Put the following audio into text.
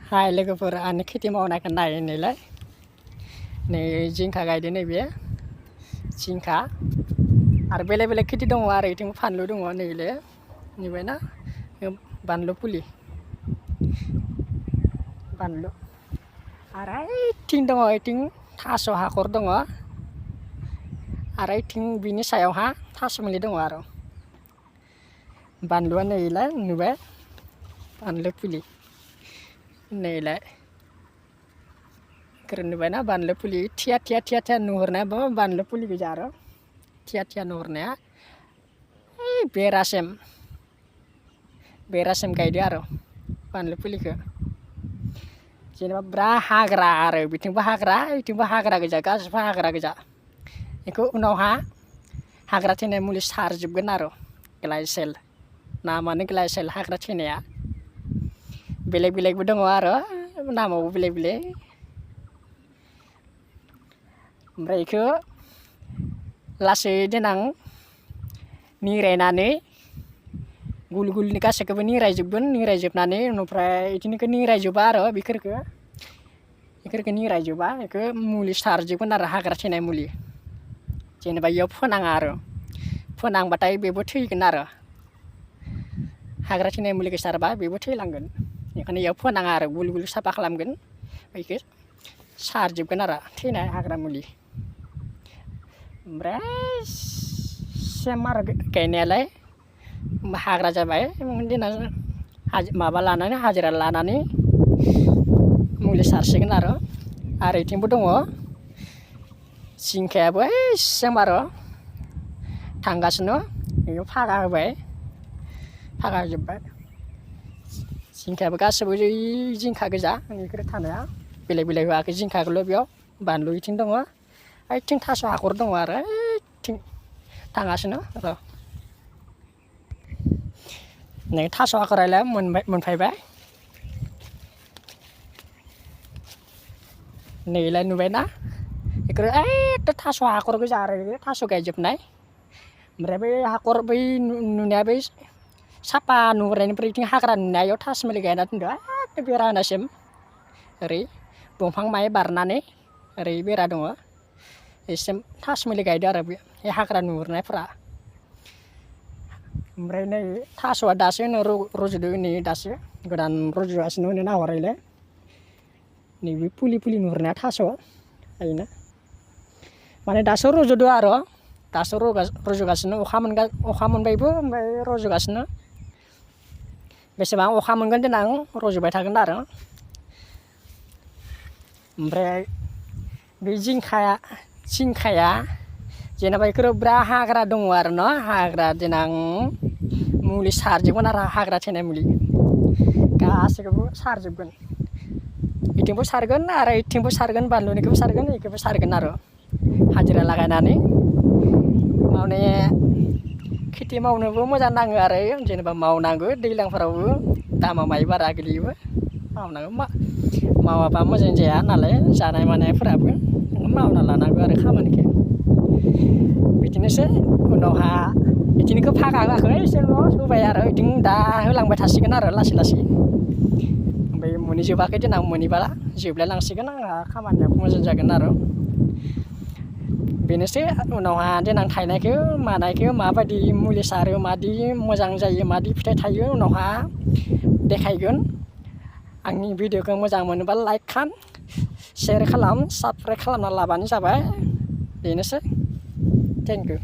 Hai लोगोफोर आंनि खेथि मावनायखौ नायनायलाय नै जिंखा गायदों नैबे जिंखा आरो बेलेग बेलेग खेथि दङ आरो इथिं फानलु दङ नैले नुबायना बानलु फुलि बानलु आरो इथिं दङ इथिं थास' हाखर दङ आरो इथिं बिनि सायावहा थासुमलि दङ आरो बानलुआ नैलाय नुबाय बानलु फुलि नैलाय नुबायना बानलु फुलि थिया थिया थिया थिया नुहुरनाया बानलु फुलि गोजा आरो थिया थिया नुहुरनाया बेरासिम गायदो आरो बानलु फुलिखौ जेनेबा ब्रा हाग्रा आरो बिथिंबो हाग्रा बिथिंबो हाग्रा गोजा गासिबो हाग्रा गोजा बेखौ उनावहा हाग्रा थैनाय मुलि सारजोबगोन आरो ग्लाइसेल नामानो ग्लाइसेल हाग्रा थैनाया बेलेग बेलेगबो दङ आरो नामावबो बेलेग बेलेग ओमफ्राय बेखौ लासै देनां निरायनानै गुल गुलनि गासैखौबो निरायजोबनानै उनावफ्राय बिदिनोखौ निरायजोबा आरो बेफोरखौ निरायजोबा बेखौ मुलि सारजोबगोन आरो हाग्रा थैनाय मुलि जेनेबा बेयाव फोनाङा आरो फोनांबाथाय बेबो थैगोन आरो हाग्रा थैनाय मुलिखौ सारबा बेबो थैलांगोन बेखायनो बेयाव फोनाङा आरो गुल गुल साफा खालामगोन बेखौ सारजोबगोन आरो थैनाय हाग्रा मुलि ओमफ्राय सेम आरो गायनायालाय हाग्रा जाबाय दिना माबा लानानै हाजिरा लानानै मुलि सारसिगोन आरो बिथिंबो दङ जिंखायाबो सेम आरो थांगासिनो बेयाव फागा होबाय फागा होजोब्बाय जिंखायाबो गासैबो जिंखा गोजा बेफोर थानाया बेलेग बेलेग होआखै जिंखाखौल' बेयाव बानलु बिथिं दङ ओइथिं थास' हाखर दङ आरो ओइथिं थांगासिनो र' नै थास' हाखरालाय मोनफैबाय नैलाय नुबायना बेखौ थास' हाखर गोजा आरो थास' गायजोबनाय ओमफ्राय बै हाखर बै नुनाया बै साफा नुहुरनायनिफ्राय बिथिं हाग्रा नुनायाव थासुमलि गायना दोनदो बेरा होनासिम ओरै दंफां माय बारनानै ओरै बेरा दङ एसिम थासुमलि गायदो आरो बे हाग्रा नुहुरनायफोरा ओमफ्राय नै थास'आ दासो रज'दो नै दासो गोदान रज'गासिनो होनो नाहरैलाय नैबे फुलि नुहुरनाया थास' जायोना माने दासो रज'दो आरो दासो रज'गासिनो अखा मोनबायबो ओमफ्राय रज'गासिनो बेसेबां अखा मोनगोन देनां रज'बाय थागोन आरो ओमफ्राय बे जिंखाया जेनेबा बेफोरो बिराद हाग्रा दङ आरो न' हाग्रा देनां मुलि सारजोबगोन आरो हाग्रा थैनाय मुलि गासैखौबो सारजोबगोन इथिंबो सारगोन आरो इथिंबो सारगोन बानलुनिखौबो सारगोन बेखौबो सारगोन आरो हाजिरा लागायनानै माने खेथि मावनोबो मोजां नाङो आरो जेनेबा मावनांगौ दैज्लांफोरावबो दामा माइ बारा गोलैयोबो मावनांगौ मावाबा मोजां जाया नालाय जानाय मानायफोराबो मावना लानांगौ आरो खामानिखौ बिदिनोसै उनावहा बिदिनोखौ फागा होआखै एसेल' होबाय आरो बिदिनो दा होलांबाय थासिगोन आरो लासै लासै ओमफ्राय मोनहैजोबाखै देनां मोनहैबा जोबलाय लांसिगोन आंहा खामानियाबो मोजां जागोन आरो बेनोसै उनावहा देनां थायनायखौ मानायखौ माबायदि मुलि सारो मादि मोजां जायो मादि फिथाइ थायो उनावहा देखायगोन आंनि भिडिअखौ मोजां मोनोबा लाइक खालाम शेयार खालाम साबस्क्राइब खालामना लाबानो जाबाय बेनोसै थेंक इउ